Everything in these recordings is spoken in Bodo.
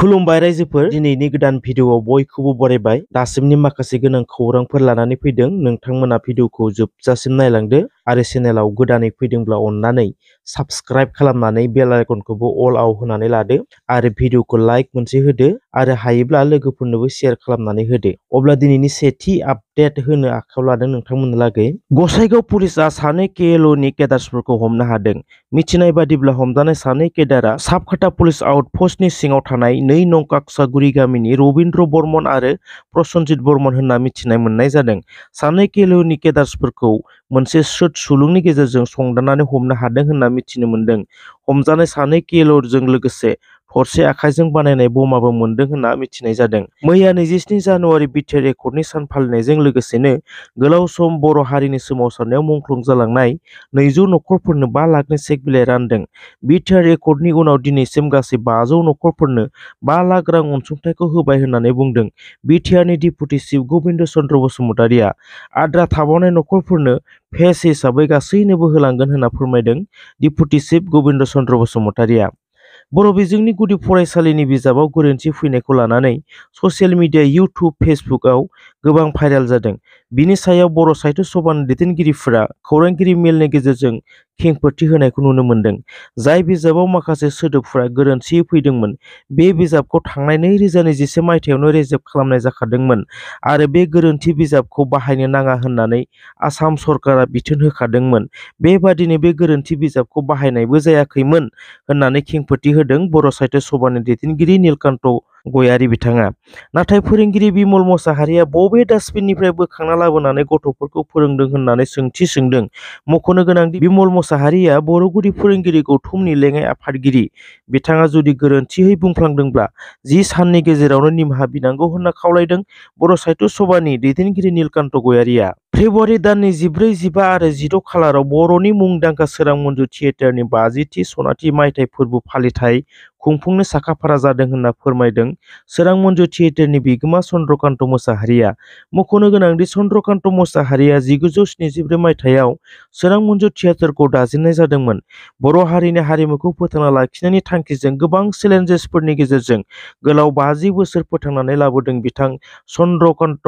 खुलुमबाय रायजोफोर, दिनैनि गोदान भिडिअआव बयखौबो बरायबाय। दासिमनि माखासे गोनां खौरांफोर लानानै फैदों। नोंथांमोना भिडिअखौ जोबजासिम नायलांदो आरो चेनेलाव गोदानै फैदोंब्ला अन्नानै साबस्क्राइब खालामनानै बेल आइकनखौबो अल आव होनानै लादो आरो भिडिअखौ लाइक मोनसे होदो आरो हायोब्ला लोगोफोरनोबो शेयार खालामनानै होदो। अब्ला दिनैनि सेथि आपडेट होनो आखायाव लादों नोंथांमोननो लागै। गसाइगाव पुलिसआ सानै केएलअनि केडार्सफोरखौ हमनो हादों। मिथिनाय बादिब्ला हमजानाय सानै केडारआ साबखाता पुलिस आउटपस्टनि सिङाव थानाय 2 नं काकसागुरि गामिनि रबिन्द्र बर्मन आरो प्रसन्जित बर्मन होनना मिथिनाय मोननाय जादों। सानै केएलअनि केडार्सफोरखौ मोनसे स्रोद सुलुंनि गेजेरजों संदाननानै हमनो हादों होनना मिथिनो मोन्दों। हमजानाय सानै केएलअजों लोगोसे थरसे आखाइजों बानायनाय बमाबो मोन्दों होनना मिथिनाय जादों। मैया 27 जानुवारि बिटिआर एकर्डनि सान फालिनायजों लोगोसेनो गोलाव सम बर' हारिनि सोमावसारनायाव मुंख्लं जालांनाय 200 नखरफोरनो 5 लाखनि चेक बिलाइ रानदों। बिटिआर एकर्डनि उनाव दिनैसिम गासै 500 नखरफोरनो 5 लाख रां अनसुंथाइखौ होबाय होननानै बुंदों बिटिआरनि डिपुटि चिफ गबिन्द चन्द्र बसुमतारिया। आद्रा थाबावनाय नखरफोरनो फेस हिसाबै गासैनोबो होलांगोन होनना फोरमायदों डिपुटि चिफ गबिन्द चन्द्र बसुमतारिया। बर' बिजोंनि गुदि फरायसालिनि बिजाबाव गोरोन्थि फैनायखौ लानानै ससियेल मिडिया इउटुब फेसबुकआव गोबां भाइरेल जादों। बिनि सायाव बर' साहित्य सभानि दैदेनगिरिफोरा खौरांगिरि मेलनि गेजेरजों खेंफोरथि होनायखौ नुनो मोन्दों। जाय बिजाबाव माखासे सोदोबफोरा गोरोन्थियै फैदोंमोन बे बिजाबखौ थांनाय 2021 मायथाइयावनो रेजेक्ट खालामनाय जाखादोंमोन आरो बे गोरोन्थि बिजाबखौ बाहायनो नाङा होननानै आसाम सरकारा बिथोन होखादोंमोन। बेबादिनो बे गोरोन्थि बिजाबखौ बाहायनायबो जायाखैमोन होननानै खेंफोरथि होदों बर' साहित्य सभानि दैदेनगिरि नीलकान्त गयारी बिथाङा। नाथाय फोरोंगिरि बिमल मोसाहारिया बबे डास्टबिननिफ्राय बोखांना लाबोनानै गथ'फोरखौ फोरोंदों होननानै सोंथि सोंदों। मख'नो गोनांदि बिमल मोसाहारिया बर' गुदि फोरोंगिरि गौथुमनि लेङाइ आफादगिरि। बिथाङा जुदि गोरोन्थियै बुंफ्लांदोंब्ला 10 साननि गेजेरावनो निमाहा बिनांगौ होनना खावलायदों बर' साहित्य सभानि दैदेनगिरि नीलकान्त गयारीया। फेब्रुवारि दाननि 14, 15 आरो 16 खालाराव बर'नि मुंदांखा सोरां मन्जु थियेटारनि 50थि सनाथि मायथाइ फोरबो फालिथाय खुंफुंनो साखाफारा जादों होनना फोरमायदों सोरां मन्जु थियेटारनि बिगोमा चन्द्रकान्त मोसाहारिया। मख'नो गोनांदि चन्द्रकान्त मोसाहारिया 1974 मायथाइयाव सोरां मन्जु थियेटारखौ दाजेननाय जादोंमोन। बर' हारिनि हारिमुखौ फोथांना लाखिनायनि थांखिजों गोबां चेलेन्जेसफोरनि गेजेरजों गोलाव 50 बोसोर फोथांनानै लाबोदों बिथां चन्द्रकान्त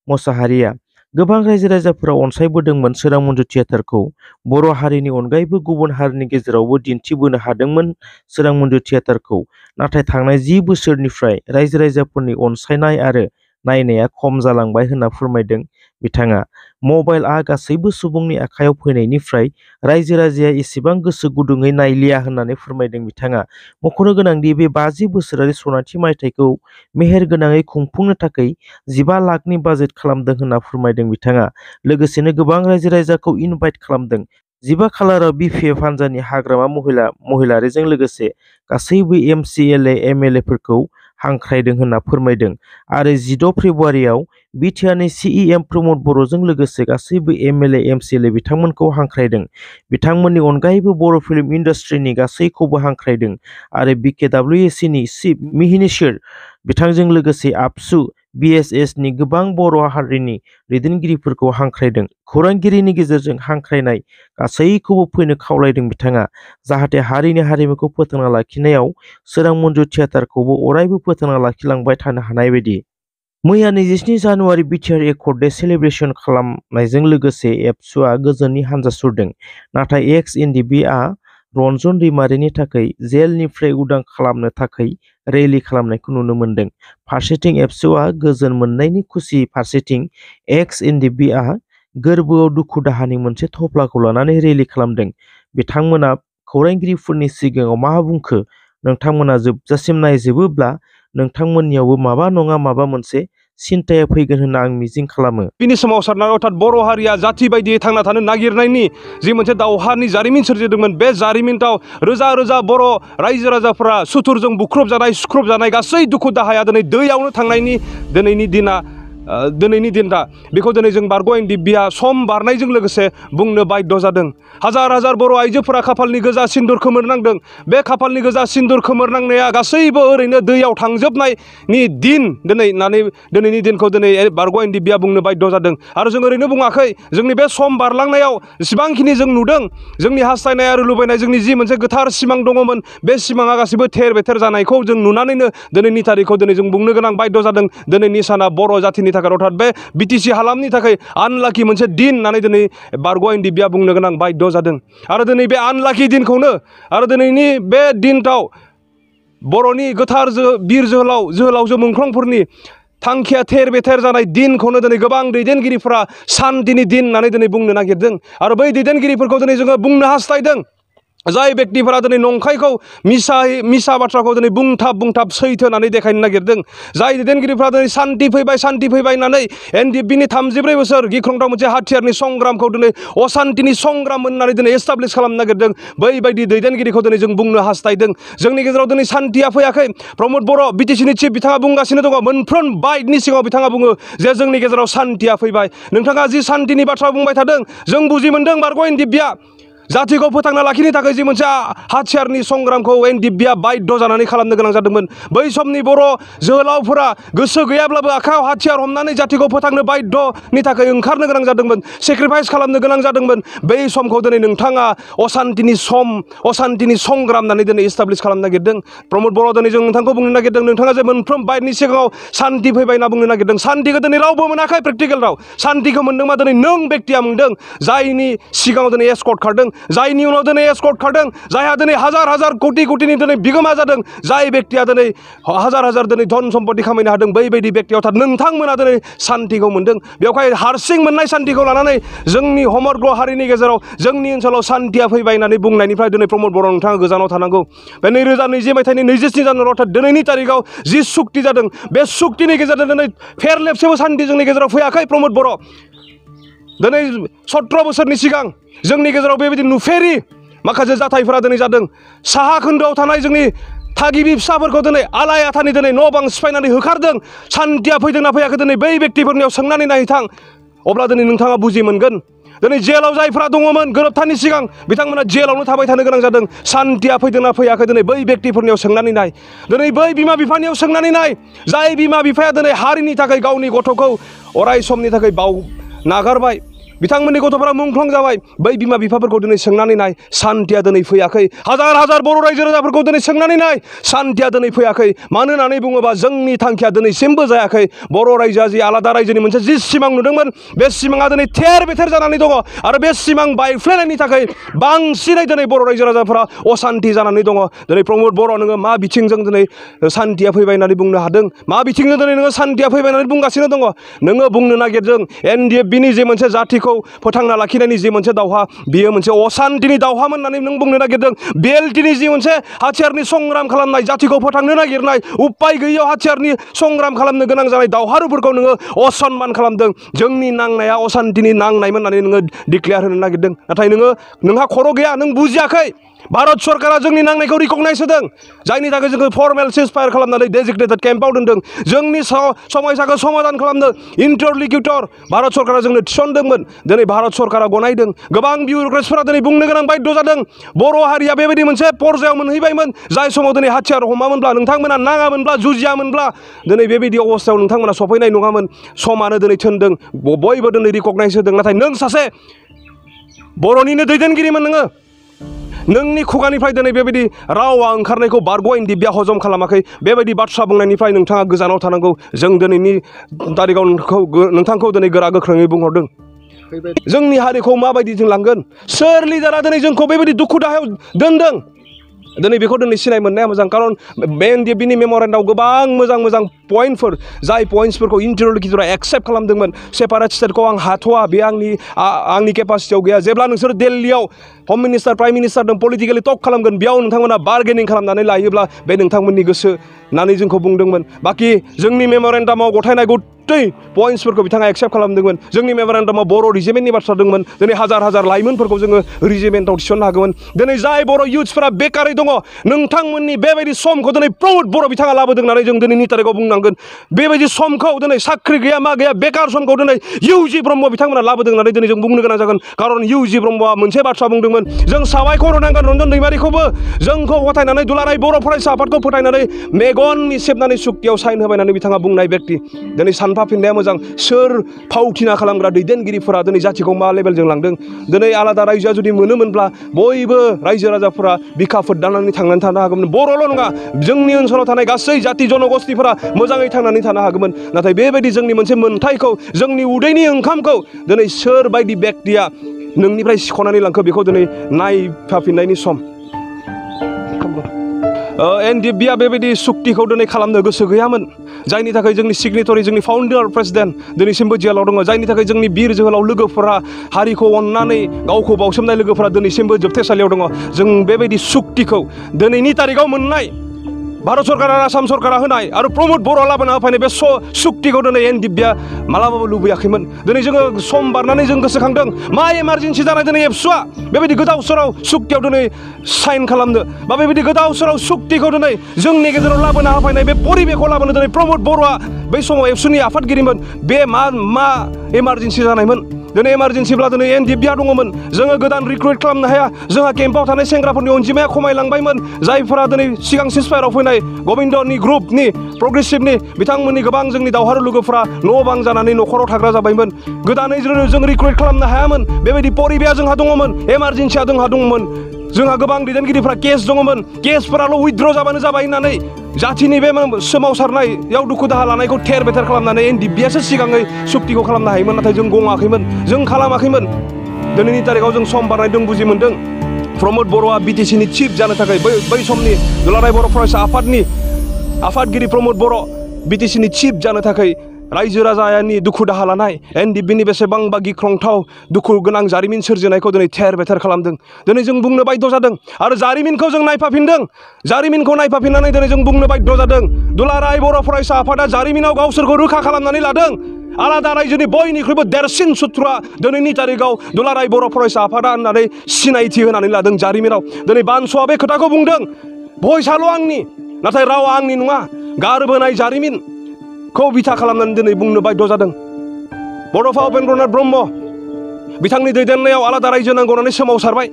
मोसाहारिया। गोबां रायजो राजाफोरा अनसायबोदोंमोन सोरां मन्जु थियेटारखौ। बर' हारिनि अनगायैबो गुबुन हारिनि गेजेरावबो दिन्थिबोनो हादोंमोन सोरां मन्जु थियेटारखौ। नाथाय थांनाय 10 बोसोरनिफ्राय रायजो राजाफोरनि अनसायनाय आरो नायनाया खम जालांबाय होनना फोरमायदों बिथाङा। मबाइलआ गासैबो सुबुंनि आखायाव फैनायनिफ्राय रायजो राजाया एसेबां गोसो गुदुङै नायलिया होननानै फोरमायदों बिथाङा। मख'नो गोनांदि बे 50 बोसोरारि सनाथि मायथाइखौ मेहेरगोनाङै खुंफुंनो थाखाय 15 लाखनि बाजेट खालामदों होनना फोरमायदों बिथाङा। लोगोसेनो गोबां रायजो राजाखौ इनभाइट खालामदों। 15 खालाराव बिपिएफ हान्जानि हाग्रामा महिलारिजों लोगोसे गासैबो एमसिएलए एमएलएफोरखौ हांख्रायदों होनना फोरमायदों आरो 16 फेब्रुवारियाव बिटिआरनि सिइएम प्रमद बर'जों लोगोसे गासैबो एमएलए एमसिएलए बिथांमोनखौ हांख्रायदों। बिथांमोननि अनगायैबो बर' फिल्म इन्डास्ट्रिनि गासैखौबो हांख्रायदों आरो बिकेडब्लिउएसिनि चिफ मिहिनीश्वर बिथांजों लोगोसे आबसु बिएसएसनि गोबां बर' हारिनि दैदेनगिरिफोरखौ हांख्रायदों। खौरांगिरिनि गेजेरजों हांख्रायनाय गासैखौबो फैनो खावलायदों बिथाङा। जाहाथे हारिनि हारिमुखौ फोथांना लाखिनायाव सोरां मन्जु थियेटारखौबो अरायबो फोथांना लाखिलांबाय थानो हानाय बायदि। मैया 27 January BTR accord day celebration खालामनायजों लोगोसे एबसुआ गोजोननि हानजा सुरदों। नाथाय एक्स एनडिबिआ रन्जन दैमारिनि थाखाय जेलनिफ्राय उदां खालामनो थाखाय रैली खालामनायखौ नुनो मोन्दों। फारसेथिं एबसुआ गोजोन मोननायनि खुसि, फारसेथिं एक्स एनडिबिआ गोरबोआव दुखु दाहानि मोनसे थफ्लाखौ लानानै रैली खालामदों। बिथांमोना खौरांगिरिफोरनि सिगाङाव मा बुंखो नोंथांमोना जोबजासिम नायजोबोब्ला नोंथांमोननियावबो माबा नङा माबा मोनसे सिन्ताया फैगोन होनना आं मिजिं खालामो। बिनि सोमावसारनाय अर्थात बर' हारिया जाथि बायदियै थांना थानो नागिरनायनि जि मोनसे दावहानि जारिमिन सोरजिदोंमोन, बे जारिमिनाव रोजा रोजा बर' रायजो राजाफोरा सुथुरजों बुख्रुबजानाय, सुख्रुबजानाय गासै दुखु दाहाया दिनै दैयावनो थांनायनि दिनैनि दिना दिनैनि दिन दा बेखौ दिनै जों बारग' एनडिएफबिआ सम बारनायजों लोगोसे बुंनो बाध्य जादों। हाजार हाजार बर' आइजोफोरा खाफालनि गोजा सिन्दुर खोमोरनांदों। बे खाफालनि गोजा सिन्दुर खोमोरनांनाया गासैबो ओरैनो दैयाव थांजोबनायनि दिन दिनैनि दिनखौ दिनै बारग' एनडिएफबिआ बुंनो बाध्य जादों। आरो जों ओरैनो बुङाखै, जोंनि बे सम बारलांनायाव जेसेबांखिनि जों नुदों, जोंनि हास्थायनाय आरो लुबैनाय, जोंनि जि मोनसे गोथार सिमां दङमोन, बे सिमाङा गासैबो थेर बेथेर जानायखौ जों नुनानैनो दिनैनि थारिखखौ दिनै जों बुंनो गोनां बाध्य जादों। दिनैनि साना बर' जाथिनि थाखाय, अर्थात बे बिटिसि हालामनि थाखाय आनलाकि मोनसे दिन होननानै दिनै बारग' एनडिएफबिआ बुंनो गोनां बाध्य जादों। आरो दिनै बे आनलाकि दिनखौनो, आरो दिनैनि बे दिनआव बर'नि गोथार बिर जोहोलावजो मुंख्लंफोरनि थांखिया थेर बेथेर जानाय दिनखौनो दिनै गोबां दैदेनगिरिफोरा सान्तिनि दिन होननानै दिनै बुंनो नागिरदों। आरो बै दैदेनगिरिफोरखौ दिनै जोङो बुंनो हास्थायदों, जाय बेक्तिफोरा दिनै नंखायखौ मिसा बाथ्राखौ दिनै बुंथाब सैथो होननानै देखायनो नागिरदों। जाय दैदेनगिरिफ्रा दिनै सान्ति फैबाय होननानै एनडिएफबिनि 34 बोसोर गिख्रंथाव मोनसे हाथियारनि संग्रामखौ दिनै असान्तिनि संग्राम होननानै दिनै एस्टाब्लिश खालामनो नागिरदों। बैबायदि दैदेनगिरिखौ दिनै जों बुंनो हास्थायदों। जोंनि गेजेराव दिनै सान्तिया फैयाखै। प्रमद बर' बिटिसिनि चिफ बिथाङा बुंगासिनो दङ, मोनफ्रोम बाइटनि सिगाङाव बिथाङा बुङो जे जोंनि गेजेराव सान्तिया फैबाय। नोंथाङा जि सान्तिनि बाथ्रा बुंबाय थादों, जों बुजि मोनदों बारग' एनडिएफबिआ जातिखौ फोथांना लाखिनो थाखाय जि मोनसे हाथियारनि संग्रामखौ एनडिएफबिआ बाध्य जानानै खालामनो गोनां जादोंमोन। बै समनि बर' जोहोलावफोरा गोसो गैयाब्लाबो आखायाव हाथियार हमनानै जातिखौ फोथांनो बाध्यनि थाखाय ओंखारनो गोनां जादोंमोन, सेक्रिफाइस खालामनो गोनां जादोंमोन। बै समखौ दिनै नोंथाङा असान्तिनि संग्राम होननानै दिनै एस्टाब्लिश खालामनो नागिरदों। प्रमद बर' दिनै जों नोंथांखौ बुंनो नागिरदों, नोंथाङा जे मोनफ्रोम बाइटनि सिगाङाव सान्ति फैबाय होनना बुंनो नागिरदों। सान्तिखौ दिनै रावबो मोनाखै प्रेक्टिकेल राव। सान्तिखौ मोनदोंबा दिनै नों बेक्तिया मोनदों, जायनि सिगाङाव दिनै एस्कर्ट खारदों, जायनि उनाव दिनै एस्कर्ट खारदों, जायहा दिनै हाजार हाजार कोटिनि दिनै बिगोमा जादों, जाय बेक्तिया दिनै हाजार हाजार दिनै धन सम्पति खामायनो हादों, बैबायदि बेक्तियाव नोंथांमोना दिनै सान्तिखौ मोनदों। बेवहाय हारसिं मोननाय सान्तिखौ लानानै जोंनि समग्र हारिनि गेजेराव, जोंनि ओनसोलाव सान्तिया फैबाय होननानै बुंनायनिफ्राय दिनै प्रमद बर' नोंथाङा गोजानाव थानांगौ। बे 2020 मायथाइनि 27 जानुवारि अर्थात दिनैनि तारिखाव जि सुक्ति जादों, बे सुक्तिनि गेजेरजों दिनै फेरलेबसेबो सान्ति जोंनि गेजेराव फैयाखै। प्रमद बर' दिनै 17 बोसोरनि सिगां जोंनि गेजेराव बेबायदि नुफेरि माखासे जाथायफोरा दिनै जादों। साहा खोन्दोआव थानाय जोंनि थागिबि फिसाफोरखौ दिनै आलाय आथानि दिनै न' बां सिफायनानै होखारदों। सान्तिया फैदोंना फैयाखै दिनै बै बेक्तिफोरनियाव सोंनानै नायथां, अब्ला दिनै नोंथाङा बुजि मोनगोन। दिनै जेलाव जायफ्रा दङमोन गोरोबथानि सिगां, बिथांमोना जेलावनो थाबाय थानो गोनां जादों। सान्तिया फैदोंना फैयाखै दिनै बै बेक्तिफोरनियाव सोंनानै नाय। दिनै बै बिमा बिफानियाव सोंनानै नाय, जाय बिमा बिफाया दिनै हारिनि थाखाय गावनि गथ'खौ अराय समनि थाखाय नागारबाय, बिथांमोननि गथ'फोरा मुंख्लं जाबाय। बै बिमा बिफाफोरखौ दिनै सोंनानै नाय, सान्तिया दिनै फैयाखै। हाजार हाजार बर' रायजो राजाफोरखौ दिनै सोंनानै नाय, सान्तिया दिनै फैयाखै। मानो होननानै बुङोबा जोंनि थांखिया दिनैसिमबो जायाखै। बर' रायजोआ जि आलादा रायजोनि मोनसे जि सिमां नुदोंमोन, बे सिमाङा दिनै थेर बेथेर जानानै दङ। आरो बे सिमां बायफ्लेनायनि थाखाय बांसिनै दिनै बर' रायजो राजाफोरा असान्ति जानानै दङ। दिनै प्रमद बर' नोङो मा बिथिंजों दिनै सान्तिया फैबाय होननानै बुंनो हादों? मा बिथिंजों दिनै नोङो सान्तिया फैबाय होननानै बुंगासिनो दङ? नोङो बुंनो नागिरदों एनडिएफबिनि जे मोनसे जातिखौ फोथांना लाखिनायनि जि मोनसे दावहा, बियो मोनसे असान्तिनि दावहामोन होननानै नों बुंनो नागिरदों। बिएलटिनि जि मोनसे हाथियारनि संग्राम खालामनाय, जातिखौ फोथांनो नागिरनाय, उपाय गैयैयाव हाथियारनि संग्राम खालामनो गोनां जानाय दावहारुफोरखौ नोङो असनमान खालामदों। जोंनि नांनाया असान्तिनि नांनायमोन होननानै नोङो डिक्लेयार होनो नागिरदों। नाथाय नोंहा खर' गैया, नों बुजियाखै। भारत सरकारा जोंनि नांनायखौ रिकगनाइज होदों, जायनि थाखाय जोङो फर्मेल सिजफायार खालामनानै डेजिगनेटेड केम्पआव दोनदों। जोंनि समयसाखौ समाधान खालामनो इन्टारलिकिउटर भारत सरकारा जोंनो थिसनदोंमोन। दिनै भारत सरकारा गनायदों। गोबां बिउर'क्रेट्सफोरा दिनै बुंनो गोनां बाध्य जादों। बर' हारिया बेबायदि मोनसे पर्जायाव मोनहैबायमोन, जाय समाव दिनै हाथियार हमामोनब्ला, नोंथांमोना नाङामोनब्ला, जुजियामोनब्ला दिनै बेबायदि अबस्थायाव नोंथांमोना सफैनाय नङामोन। समानो दिनै थिनदों, बयबो दिनै रिकगनाइज होदों। नाथाय नों सासे बर'निनो दैदेनगिरिमोन, नोंनि खुगानिफ्राय दिनै बेबायदि रावा ओंखारनायखौ बारग' एनडिएफबिआ हजम खालामाखै। बेबायदि बाथ्रा बुंनायनिफ्राय नोंथाङा गोजानाव थानांगौ। जों दिनैनि तारिखाव नोंथांखौ दिनै गोरा गोख्रोङै बुंहरदों। जोंनि हारिखौ माबायदि जों लांगोन? सोर लिडारा दिनै जोंखौ बेबायदि दुखु दाहायाव दोनदों? दिनै बेखौ दिनै सिनाय मोननाया मोजां, खारन बे एनडिएफबिनि मेम'रेन्डामाव गोबां मोजां मोजां पइन्टफोर, जाय पइन्टसफोरखौ इन्टारलिकिउटरा एक्सेप्ट खालामदोंमोन। सेपारेट स्टेटखौ आं हाथ'वा, बे आंनि केपासिटियाव गैया। जेब्ला नोंसोर दिल्लीयाव हम मिनिस्टार, प्राइम मिनिस्टारजों पलिटिकेलि टक खालामगोन, बेयाव नोंथांमोना बार्गेनिं खालामनानै लायोब्ला बे नोंथांमोननि गोसो होननानै जोंखौ बुंदोंमोन। बाखि जोंनि मेम'रेन्डामाव गथायनाय गथै पइन्टसफोरखौ बिथाङा एक्सेप्ट खालामदोंमोन। जोंनि मेम'रेन्डामाव बर' रिजिमेन्टनि बाथ्रा दंमोन। दिनै हाजार हाजार लाइमोनफोरखौ जोङो रिजिमेन्टआव थिसननो हागौमोन। दिनै जाय बर' इयुथ्सफोरा बेकारै दङ, नोंथांमोननि बेबायदि समखौ दिनै प्रमद बर' बिथाङा लाबोदों होननानै जों दिनैनि तारिखाव बुंनांगोन। थांगोन बेबायदि समखौ दिनै साख्रि गैया मा गैया बेकार समखौ दिनै इउजि ब्रह्म बिथांमोना लाबोदों होननानै दिनै जों बुंनो गोनां जागोन खारन इउजि ब्रह्मआ मोनसे बाथ्रा बुंदोंमोन जों साबायखर होनांगोन रन्जन दैमारिखौबो जोंखौ फोथायनानै दुलाराय बर' फरायसा आफादखौ फोथायनानै मेगननि सेबनानै सुक्तियाव साइन होबाय होननानै बिथाङा बुंनाय व्यक्ति दिनै सानफाफिननाया मोजां सोर फावथिना खालामग्रा दैदेनगिरिफोरा दिनै जाथिखौ मा लेभेलजों लांदों दिनै आलादा रायजोआ जुदि मोनोमोनब्ला बयबो रायजो राजाफोरा बिखा फोदाननानै थांनानै थानो हागौमोन बर'ल' नङा जोंनि ओनसोलाव थानाय गासै जाति जनगोष्ठीफोरा मोजाङै थांनानै थानो हागौमोन नाथाय बेबायदि जोंनि मोनसे मोन्थायखौ जोंनि उदैनि ओंखामखौ दिनै सोरबायदि व्यक्तिया नोंनिफ्राय सिख'नानै लांखो बेखौ दिनै नायफाफिननायनि सम एनडिएफबिआ बेबायदि सुक्तिखौ दिनै खालामनो गोसो गैयामोन जायनि थाखाय जोंनि सिगनेटरि जोंनि फाउन्डार प्रेसिडेन्ट दिनैसिमबो जेलाव दङ जायनि थाखाय जोंनि बिर जोहोलाव लोगोफोरा हारिखौ अननानै गावखौ बावसोमनाय लोगोफोरा दिनैसिमबो जोबथेसालियाव दङ जों बेबायदि सुक्तिखौ दिनैनि तारिखाव मोननाय भारत सरकार आरो आसाम सरकारा होनाय आरो प्रमद बर'आ लाबोना होफैनाय बे सुक्तिखौ दिनै एनडिएफबिआ मालाबाबो लुबैयाखैमोन दिनै जोङो सम बारनानै जों गोसोखांदों मा इमारजेन्सि जानाय दिनै एबसुआ बेबायदि गोदाव सोराव सुक्तियाव दिनै साइन खालामनो बा बेबायदि गोदाव सोराव सुक्तिखौ दिनै जोंनि गेजेराव लाबोना होफैनाय बे परिबेखौ लाबोनो दिनै प्रमद बर'आ बै समाव एबसुनि आफादगिरिमोन बे मा इमारजेन्सि जानायमोन दिनै इमारजेन्सिब्ला दिनै एनडिएफबिआ दङमोन जोङो गोदान रिक्रुइट खालामनो हाया जोंहा केम्पआव थानाय सेंग्राफोरनि अनजिमाया खमायलांबायमोन जायफोरा दिनै सिगां सिसफायाराव फैनाय गबिन्दनि ग्रुपनि प्रग्रेसिभनि बिथांमोननि गोबां जोंनि दावहारु लोगोफोरा न' बां जानानै न'खराव थाग्रा जाबायमोन गोदानै जों रिक्रुइट खालामनो हायामोन बेबायदि परिबेआ जोंहा दङमोन इमारजेन्सिया जोंहा दङमोन जोंहा गोबां दैदेनगिरिफ्रा केस दङमोन केसफोराल' उइथड्र जाबानो जाबाय होननानै जाथिनि बे सोमावसारनायाव दुखु दाहा लानायखौ थेर बेथेर खालामनानै एनडिएफबिआसो सिगाङै सुक्तिखौ खालामनो हायोमोन नाथाय जों गङाखैमोन जों खालामाखैमोन दिनैनि तारिखाव जों सम बारनायदों बुजि मोन्दों प्रमद बर'आ बिटिसिनि चिफ जानो थाखाय बै समनि दुलाराय बर' फरायसा आफादनि आफादगिरि प्रमद बर' बिटिसिनि चिफ जानो थाखाय रायजो राजानि दुखु दाहा लानाय एनडिएफबिनि बेसेबांबा गिख्रंथाव दुखु गोनां जारिमिन सोरजिनायखौ दिनै थेर बेथेर खालामदों दिनै जों बुंनो बाध्य जादों आरो जारिमिनखौ जों नायफाफिनदों जारिमिनखौ नायफाफिननानै दिनै जों बुंनो बाध्य जादों दुलाराय बर' फरायसा आफादा जारिमिनाव गावसोरखौ रोखा खालामनानै लादों आलादा रायजोनि बयनिख्रुइबो देरसिन सुथुरा दिनैनि तारिखाव दुलाराय बर' फरायसा आफादा होननानै सिनायथि होनानै लादों जारिमिनाव दिनै बानस'आ बे खोथाखौ बुंदों भइसआल' आंनि नाथाय रावा आंनि नङा गारबोनाय जारिमिनखौ बिथा खालामनानै दिनै बुंनो बाध्य जादों बड'फा उपेन्द्रनाथ ब्रह्म बिथांनि दैदेननायाव आलादा रायजो नांगौ होननानै सोमावसारबाय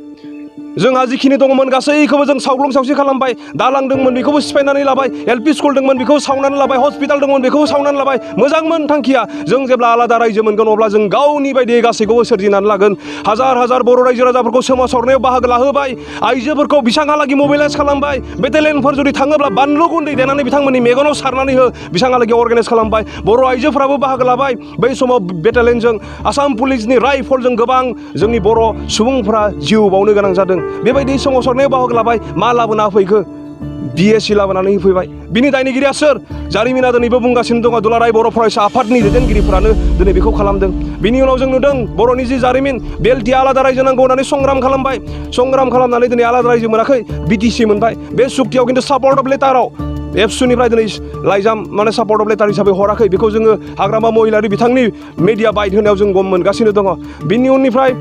जोंहा जिखिनि दङमोन गासैखौबो जों सावग्लुं सावसि खालामबाय दालां दंमोन बेखौबो सिफायनानै लाबाय एलपि स्कुल दंमोन बेखौबो सावनानै लाबाय हस्पिटाल दंमोन बेखौबो सावनानै लाबाय मोजांमोन थांखिया जों जेब्ला आलादा रायजो मोनगोन अब्ला जों गावनि बायदियै गासैखौबो सोरजिनानै लागोन हाजार हाजार बर' रायजो राजाफोरखौ सोमावसारनायाव बाहागो लाहोबाय आइजोफोरखौ बिसांहालागि मबिलाइज खालामबाय बेटेलियनफोर जुदि थाङोब्ला बानलु गुन्दै देनानै बिथांमोननि मेगनाव सारनानै हो बिसांहालागि अर्गानाइज खालामबाय बर' आइजोफोराबो बाहागो लाबाय बै समाव बेटेलियनजों आसाम पुलिसनि राइफलजों गोबां जोंनि बर' सुबुंफोरा जिउ बावनो गोनां जादों बेबायदि सोमावसारनायाव बाहागो लाबाय मा लाबोना होफैखो बिएसि लाबोनानै होफैबाय बिनि दायनिगिरिया सोर जारिमिना दिनैबो बुंगासिनो दङ दुलाराय बर' फरायसा आफादनि दैदेनगिरिफोरानो दिनै बेखौ खालामदों बिनि उनाव जों नुदों बर'नि जि जारिमिन बेलटिया आलादा रायजो नांगौ होननानै संग्राम खालामबाय संग्राम खालामनानै दिनै आलादा रायजो मोनाखै बिटिसि मोनबाय बे सुक्तियाव खिन्थु सापर्ट अफ लेटाराव एबसुनिफ्राय दिनै लाइजाम माने सापर्ट अफ लेटार हिसाबै हराखै बेखौ जोङो हाग्रामा महिलारि बिथांनि मिडिया बाइट होनायाव जों गम मोनगासिनो दङ बिनि उननिफ्राय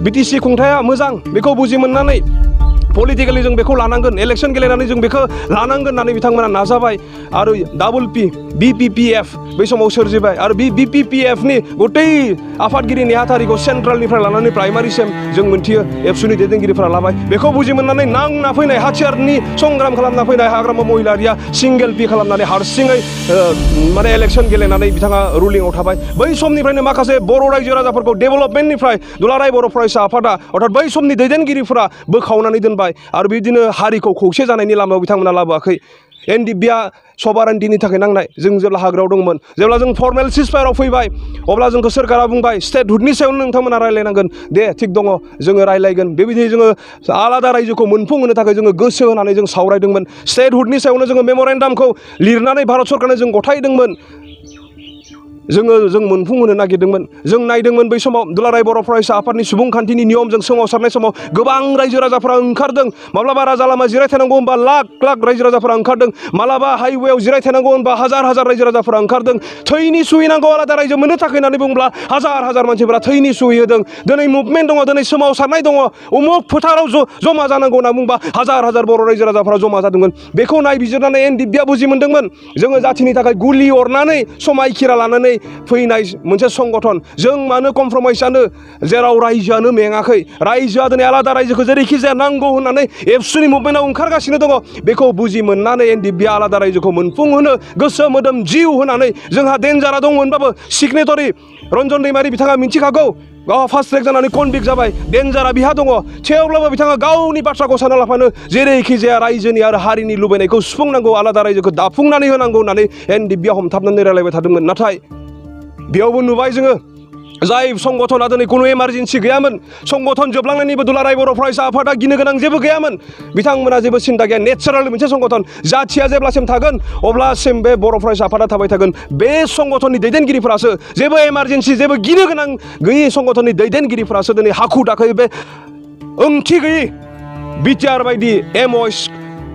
बिटिसि खुंथाया मोजां बेखौ बुजि मोननानै पलिटिकेलि जों बेखौ लानांगोन इलेक्सन गेलेनानै जों बेखौ लानांगोन होननानै बिथांमोना नाजाबाय आरो बिपिपिएफ बै समाव सोरजिबाय आरो बिपिपिएफनि गतै आफादगिरि नेहाथारिखौ सेन्ट्रेलनिफ्राय लानानै प्राइमारिसिम जों मोनथियो एबसुनि दैदेनगिरिफोरा लाबाय बेखौ बुजि मोननानै नांना फैनाय हाथियारनि संग्राम खालामना फैनाय हाग्रामा महिलारिया सिंगेल पि खालामनानै हारसिङै माने इलेक्सन गेलेनानै बिथाङा रुलिंआव थाबाय बै समनिफ्रायनो माखासे बर' रायजो राजाफोरखौ डेभेलपमेन्टनिफ्राय दुलाराय बर' फरायसा आफादा अर्थात बै समनि दैदेनगिरिफोरा बोखावनानै दोनबाय आरो बिदिनो हारिखौ खौसे जानायनि लामायाव बिथांमोना लाबोआखै एनडिएफबिआ सभारान्टिनि थाखाय नांनाय जों जेब्ला हाग्रायाव दंमोन जेब्ला जों फर्मेल सिसफायाराव फैबाय अब्ला जोंखौ सोरखारा बुंबाय स्टेटहुडनि सायावनो नोंथांमोना रायलायनांगोन दे थिग दङ जोङो रायलायगोन बेबायदि जोङो आलादा रायजोखौ मोनफुंहोनो थाखाय जोङो गोसो होनानै जों सावरायदोंमोन स्टेटहुडनि सायावनो जोङो मेम'रेन्डामखौ लिरनानै भारत सरकारनो जों गथायदोंमोन जों मोनफुंहोनो नागिरदोंमोन जों नायदोंमोन बै समाव दुलाराय बर' फरायसा आफादनि सुबुंखान्थिनि नियमजों सोमावसारनाय समाव गोबां रायजो राजाफोरा ओंखारदों माब्लाबा राजा लामा जिरायथानांगौ होनबा लाख लाख रायजो राजाफोरा ओंखारदों मालाबा हाइवेआव जिरायथानांगौ होनबा हाजार हाजार रायजो राजाफोरा ओंखारदों थैनि सुहैनांगौ आलादा रायजो मोननो थाखाय होननानै बुङोब्ला हाजार हाजार मानसिफोरा थैनि सुहैहोदों दिनै मुभमेन्ट दङ दिनै सोमावसारनाय दङ उमुक फोथाराव जमा जानांगौ होनना बुंबा हाजार हाजार बर' रायजो राजाफोरा जमा जादोंमोन बेखौ नायबिजिरनानै एनडिएफबिआ बुजि मोनदोंमोन जोङो जाथिनि थाखाय गुलि अरनानै समायखिरा लानानै फैनाय मोनसे संगठन जों मानो कमप्रमाइज जानो जेराव रायजोआनो मेङाखै रायजोआ दिनै आलादा रायजोखौ जेरैखि जाया नांगौ होननानै एबसुनि मुभमेन्टआव ओंखारगासिनो दङ बेखौ बुजि मोननानै एनडिएफबिआ आलादा रायजोखौ मोनफुंहोनो गोसो मोदोम जिउ होनानै जोंहा डेन्जारा दंमोनबाबो सिगनेटरि रन्जन दैमारि बिथाङा मिथिखागौ फार्स्ट ट्रेक जानानै कनभिक्ट जाबाय डेन्जारा बिहा दङ थेवब्लाबो बिथाङा गावनि बाथ्राखौ सानना लाफानो जेरैखि जाया रायजोनि आरो हारिनि लुबैनायखौ सुफुंनांगौ आलादा रायजोखौ दाफुंनानै होनांगौ होननानै एनडिएफबिआ हमथाबनानै रायलायबाय थादोंमोन नाथाय बेयावबो नुबाय जोङो जाय संगठना दिनै खुनु इमारजेन्सि गैयामोन संगठन जोबलांनायनिबो दुलाराय बर' फरायसा आफादा गिनो गोनां जेबो गैयामोन बिथांमोना जेबो सिन्था गैया नेचारेल मोनसे संगठन जाथिया जेब्लासिम थागोन अब्लासिम बे बर' फरायसा आफादा थाबाय थागोन बे संगठननि दैदेनगिरिफोरासो जेबो इमारजेन्सि जेबो गिनो गोनां गैयै संगठननि दैदेनगिरिफोरासो दिनै हाखु दाखोयै बे ओंथि गैयै बिटिआर बायदि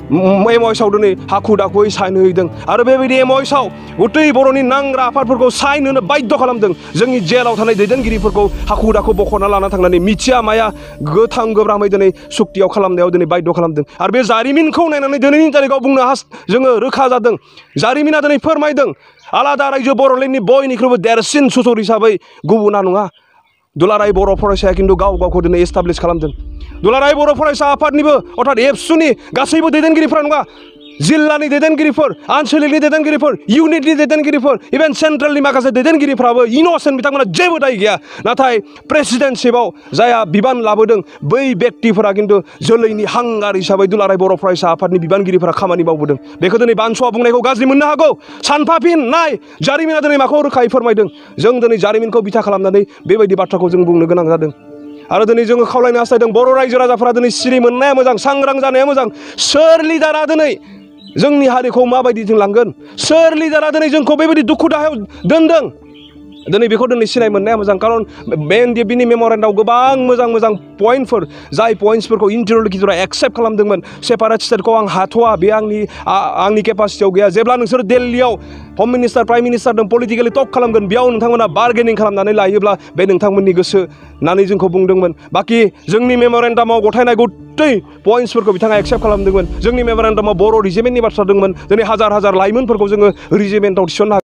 एमओएसआव दिनै हाखु दाखुयै साइन होदों आरो बेबायदि एमओएसआव गथै बर'नि नांग्रा आफादफोरखौ साइन होनो बाध्य खालामदों जोंनि जेलाव थानाय दैदेनगिरिफोरखौ हाखु दाखु बख'ना लाना थांनानै मिथिया माया गोथां गोब्रामै दिनै सुक्तियाव खालामनायाव दिनै बाध्य खालामदों आरो बे जारिमिनखौ नायनानै दिनैनि तारिखाव बुंनो जोङो रोखा जादों जारिमिना दिनै फोरमायदों आलादा रायजो बर'लेण्डनि बयनिख्रुइबो देरसिन सुथुर हिसाबै गुबुना नङा दुलाराय बर' फरायसाया खिन्थु गावखौ दिनै एस्टाब्लिश खालामदों दुलाराय बर' फरायसा आफादनिबो अर्थात एबसुनि गासैबो दैदेनगिरिफोरा नङा जिल्लानि दैदेनगिरिफोर आनसलिकनि दैदेनगिरिफोर इउनिटनि दैदेनगिरिफोर इभेन सेन्ट्रेलनि माखासे दैदेनगिरिफ्राबो इन'सेन्ट बिथांमोना जेबो दाय गैया नाथाय प्रेसिडेन्टशिपआव जायहा बिबान लाबोदों बै व्यक्तिफोरा खिन्थु जोलैनि हांगार हिसाबै दुलाराय बर' फरायसा आफादनि बिबानगिरिफोरा खामानि मावबोदों बेखौ दिनै बानस'आ बुंनायखौ गाज्रि मोननो हागौ सानफाफिन नाय जारिमिना दिनै माखौ रोखायै फोरमायदों जों दिनै जारिमिनखौ बिथा खालामनानै बेबायदि बाथ्राखौ जों बुंनो गोनां जादों आरो दिनै जोङो खावलायनो हास्थायदों बर' रायजो राजाफोरा दिनै सिरि मोननाया मोजां सांग्रां जानाया मोजां सोर लिडारा दिनै जोंनि हारिखौ माबायदि जों लांगोन सोर लिडारा दिनै जोंखौ बेबायदि दुखु दाहायाव दोनदों दिनै बेखौ दिनै सिनाय मोननाया मोजां खारन बे एनडिएफबिनि मेम'रेन्डामाव गोबां मोजां मोजां पइन्टफोर जाय पइन्ट्सफोरखौ इन्टारल'किटरा एक्सेप्ट खालामदोंमोन सेपारेट स्टेटखौ आं हाथ'वा बे आंनि केपासिटियाव गैया जेब्ला नोंसोर दिल्लीयाव हम मिनिस्टार प्राइम मिनिस्टारजों पलिटिकेलि टक खालामगोन बेयाव नोंथांमोना बार्गेनिं खालामनानै लायोब्ला बे नोंथांमोननि गोसो होननानै जोंखौ बुंदोंमोन बाखि जोंनि मेम'रेन्डामाव गथायनाय गथै पइन्ट्सफोरखौ बिथाङा एक्सेप्ट खालामदोंमन जोंनि मेम'रेन्डामाव बर' रिजिमेन्टनि बाथ्रा दंमोन दिनै हाजार हाजार लाइमोनफोरखौ जोङो रिजिमेन्टआव थिसननो